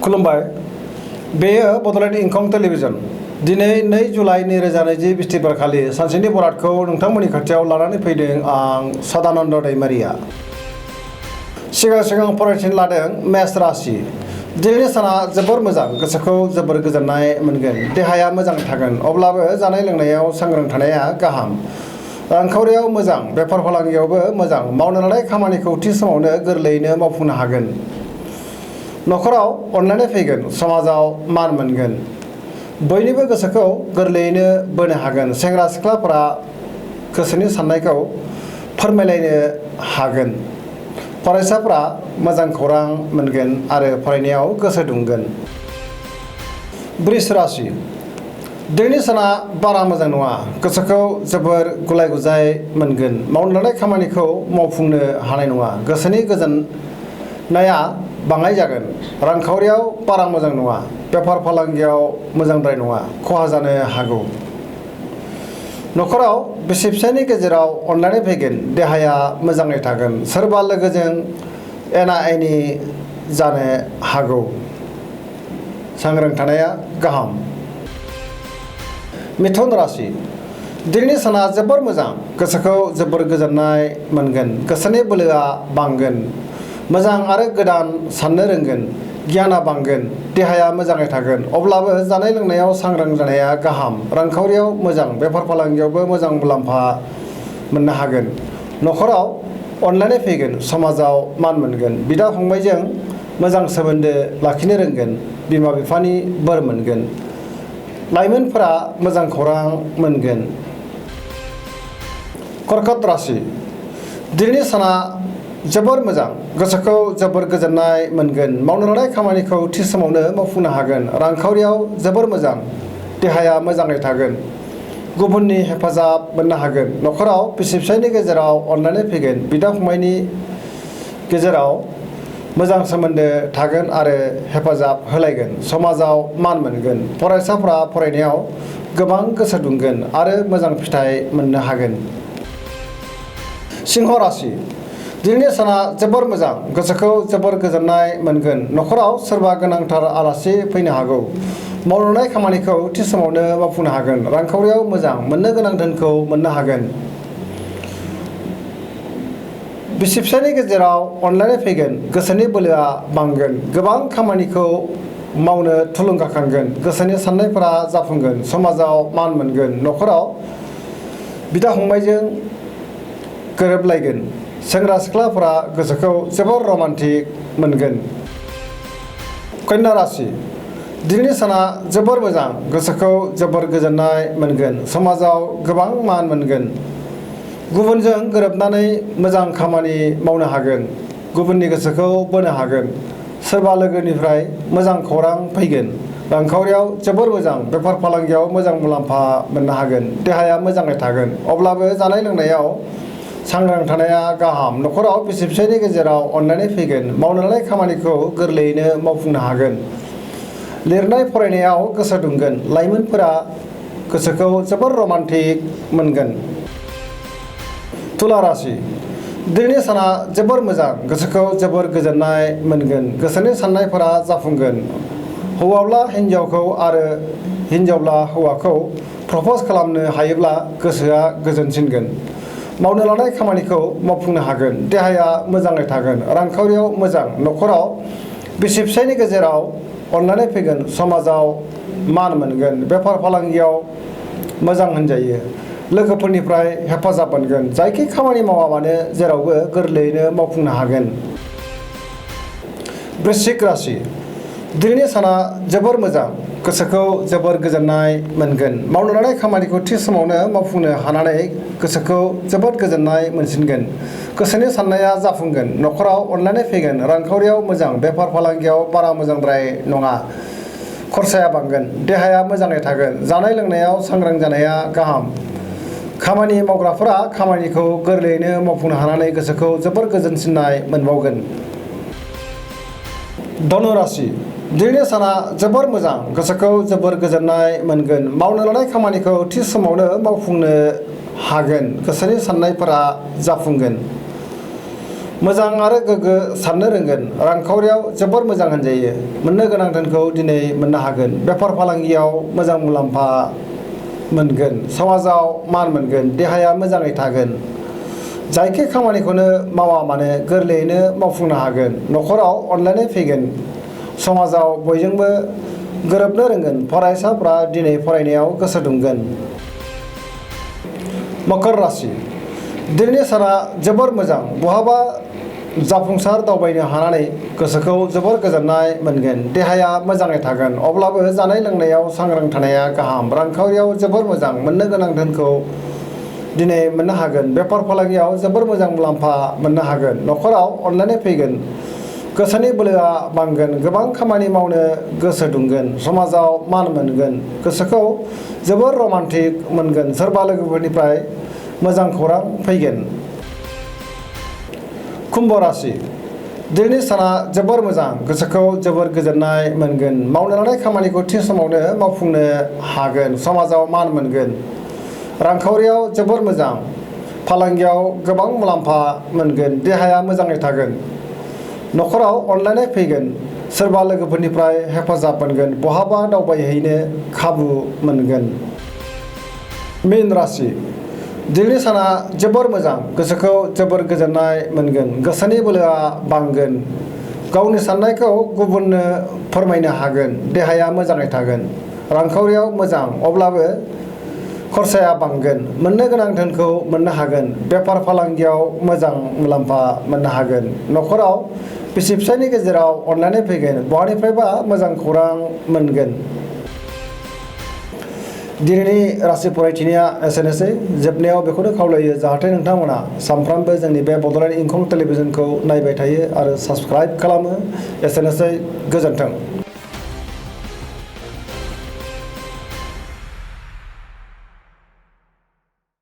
खुलुमबाय बेयो बड'लेण्ड इंखं टेलिभिजन दिनै 2 जुलाइ 2020 बिस्तिबारखालि सानसेनि बरादखौ नोंथांमोननि खाथियाव लानानै फैदों आं सदानन्द दैमारिया। सिगां फरायथिनो लादों मेष राशि। दिनैनि साना जोबोर मोजां, गोसोखौ जोबोर गोजोननाय मोनगोन, देहाया मोजां थागोन, अब्लाबो जानाय लोंनायाव सांग्रां थानाया गाहाम। रांखावरियाव मोजां, बेफार फालांगियावबो मोजां, मावनो लानाय खामानिखौ थि समावनो गोरलैयैनो मावफुंनो हागोन। न'खराव अनलायनाय फैगोन, समाजाव मान मोनगोन, बयनिबो गोसोखौ गोरलैयैनो बोनो हागोन। सेंग्रा सिख्लाफोरा गोसोनि साननायखौ फोरमायलायनो हागोन। फरायसाफोरा मोजां खौरां मोनगोन आरो फरायनायाव गोसो दुंगोन। वृष राशि। दिनैनि साना बारा मोजां नङा, गोसोखौ जोबोर गुलाय गुजाय मोनगोन, मावनो लानाय खामानिखौ मावफुंनो हानाय नङा, गोसोनि गोजोननाया बाङाय जागोन। रांखावरियाव बारा मोजां नङा, बेफार फालांगियाव मोजांद्राय नङा, खहा जानो हागौ। न'खराव बिसि फिसायनि गेजेराव अनलायनाय फैगोन, देहाया मोजाङै थागोन, सोरबा लोगोजों एना एनि जानो हागौ, सांग्रां थानाया गाहाम। मिथुन राशि। दिनैनि साना जोबोर मोजां, गोसोखौ जोबोर गोजोननाय मोनगोन, गोसोनि बोलोआ बांगोन, मोजां आरो गोदान साननो रोंगोन, गियाना बांगोन, देहाया मोजाङै थागोन, अब्लाबो जानाय लोंनायाव सांग्रां जानाया गाहाम। रांखावरियाव मोजां, बेफार फालांगियावबो मोजां मुलाम्फा मोननो हागोन। न'खराव अनलायनाय फैगोन, समाजाव मान मोनगोन, बिदा फंबायजों मोजां सोमोन्दो लाखिनो रोंगोन, बिमा बिफानि बोर मोनगोन। लाइमोनफोरा मोजां खौरां मोनगोन। कर्कट राशि। दिनैनि साना जोबोर मोजां, गोसोखौ जोबोर गोजोननाय मोनगोन, मावनो लानाय खामानिखौ थि समावनो मावफुंनो हागोन। रांखावरियाव जोबोर मोजां, देहाया मोजाङै थागोन, गुबुननि हेफाजाब मोननो हागोन। न'खराव बिसि फिसायनि गेजेराव अनलायनाय फैगोन, बिदा फंबायनि गेजेराव मोजां सोमोन्दो थागोन आरो हेफाजाब होलायगोन। समाजाव मान मोनगोन, फरायसाफोरा फरायनायाव गोबां गोसो दुंगोन आरो मोजां फिथाइ मोननो हागोन। सिंह राशि। दिनैनि साना जोबोर मोजां, गोसोखौ जोबोर गोजोननाय मोनगोन, न'खराव सोरबा गोनांथार आलासि फैनो हागौ, मावनो लानाय खामानिखौ थि समावनो मावफुंनो हागोन। रांखावरियाव मोजां, मोननो गोनां धोनखौ मोननो हागोन। बिसि फिसायनि गेजेराव अनलायनाय फैगोन, गोसोनि बोलोआ बांगोन, गोबां खामानिखौ मावनो थुलुंगाखांगोन, गोसोनि साननायफोरा जाफुंगोन, समाजाव मान मोनगोन, न'खराव बिदा फंबायजों गोरोबलायगोन। सेंग्रा सिख्लाफोरा गोसोखौ जोबोर रमान्टिक मोनगोन। कन्या राशि। दिनैनि साना जोबोर मोजां, गोसोखौ जोबोर गोजोननाय मोनगोन, समाजाव गोबां मान मोनगोन, गुबुनजों गोरोबनानै मोजां खामानि मावनो हागोन, गुबुननि गोसोखौ बोनो हागोन। सोरबा लोगोनिफ्राय मोजां खौरां फैगोन। रांखावरियाव जोबोर मोजां, बेफार फालांगियाव मोजां मुलाम्फा मोननो हागोन, देहाया मोजाङै थागोन, अब्लाबो जानाय लोंनायाव सांग्रां थानाया गाहाम। न'खराव बिसि फिसायनि गेजेराव अनलायनाय फैगोन, मावनो लानाय खामानिखौ गोरलैयैनो मावफुंनो हागोन। लिरनाय फरायनायाव गोसो दुंगोन, लाइमोनफोरा गोसोखौ जोबोर रमान्टिक मोनगोन। तुला राशि। दिनैनि साना जोबोर मोजां, गोसोखौ जोबोर गोजोननाय मोनगोन, गोसोनि साननायफोरा जाफुंगोन। हौवाब्ला हिन्जावखौ आरो हिन्जावब्ला हौवाखौ प्रप'ज खालामनो हायोब्ला गोसोआ गोजोनसिनगोन। मावनो लानाय खामानिखौ मावफुंनो हागोन, देहाया मोजाङै थागोन, रांखावरियाव मोजां, न'खराव बिसि फिसायनि गेजेराव अनलायनाय फैगोन, समाजाव मान मोनगोन, बेफार फालांगियाव मोजां होनजायो, लोगोफोरनिफ्राय हेफाजाब मोनगोन। जायखि खामानि मावा मानो जेरावबो गोरलैयैनो मावफुंनो हागोन। वृश्चिक राशि। दिनैनि साना जोबोर मोजां, गोसोखौ जोबोर गोजोननाय मोनगोन, मावनो लानाय खामानिखौ थि समावनो मावफुंनो हानानै गोसोखौ जोबोद गोजोननाय मोनसिनगोन, गोसोनि साननाया जाफुंगोन। न'खराव अनलायनाय फैगोन, रांखावरियाव मोजां, बेफार फालांगियाव बारा मोजांद्राय नङा, खरसाया बांगोन, देहाया मोजाङै थागोन, जानाय लोंनायाव सांग्रां जानाया गाहाम। खामानि मावग्राफोरा खामानिखौ गोरलैयैनो मावफुंनो हानानै गोसोखौ जोबोर गोजोनसिननाय मोनबावगोन। धनु राशि। दिनैनि साना जोबोर मोजां, गोसोखौ जोबोर गोजोननाय मोनगोन, मावनो लानाय खामानिखौ थि समावनो मावफुंनो हागोन, गोसोनि साननायफोरा जाफुंगोन। मोजां आरो गोग्गो साननो रोंगोन रांखावरियाव जोबोर मोजां होनजायो मोननो गोनां धोनखौ दिनै मोननो हागोन बेफार फालांगियाव मोजां मुलाम्फा मोनगोन समाजाव मान मोनगोन देहाया मोजाङै थागोन जायखि खामानिखौनो मावा मानो गोरलैयैनो मावफुंनो हागोन न'खराव अनलायनाय फैगोन समाजाव बयजोंबो गोरोबनो रोंगोन फरायसाफ्रा दिनै फरायनायाव गोसो दुंगोन मकर राशि दिनैनि साना जोबोर मोजां बहाबा जाफुंसार दावबायनो हानानै गोसोखौ जोबोर गोजोननाय मोनगोन देहाया मोजाङै थागोन अब्लाबो जानाय लोंनायाव सांग्रां थानाया गाहाम रांखावरियाव जोबोर मोजां मोननो गोनां धोनखौ दिनै मोननो हागोन बेफार फालांगियाव जोबोर मोजां मुलाम्फा मोननो हागोन न'खराव अनलायनाय फैगोन गोसोनि बोलोआ बांगोन गोबां खामानि मावनो गोसो दुंगोन समाजाव मान मोनगोन गोसोखौ जोबोर रमान्टिक मोनगोन सोरबा लोगोफोरनिफ्राय मोजां खौरां फैगोन कुम्भ राशि दिनैनि साना जोबोर मोजां गोसोखौ जोबोर गोजोननाय मोनगोन मावनो लानाय खामानिखौ थि समावनो मावफुंनो हागोन समाजाव मान मोनगोन रांखावरियाव जोबोर मोजां फालांगियाव गोबां मुलाम्फा मोनगोन देहाया मोजाङै थागोन न'खराव अनलायनाय फैगोन सोरबा लोगोफोरनिफ्राय हेफाजाब मोनगोन बहाबा दावबायहैनो खाबु मोनगोन मीन राशि दिनैनि साना जोबोर मोजां गोसोखौ जोबोर गोजोननाय मोनगोन गोसोनि बोलोआ बांगोन गावनि साननायखौ गुबुननो फोरमायनो हागोन देहाया मोजाङै थागोन रांखावरियाव मोजां अब्लाबो खरसाया बांगोन मोननो गोनां धोनखौ मोननो हागोन बेफार फालांगियाव मोजां मुलाम्फा मोननो हागोन न'खराव बिसि फिसायनि गेजेराव अनलायनाय फैगोन बहानिफ्रायबा मोजां खौरां मोनगोन दिनैनि राशि फरायथिनाया एसेनोसै जोबनायाव बेखौनो खावलायो जाहाथे नोंथांमोना सानफ्रामबो जोंनि बे बड'लेण्ड इंखं टेलिभिजनखौ नायबाय थायो आरो साबस्क्राइब खालामो एसेनोसै गोजोन्थों।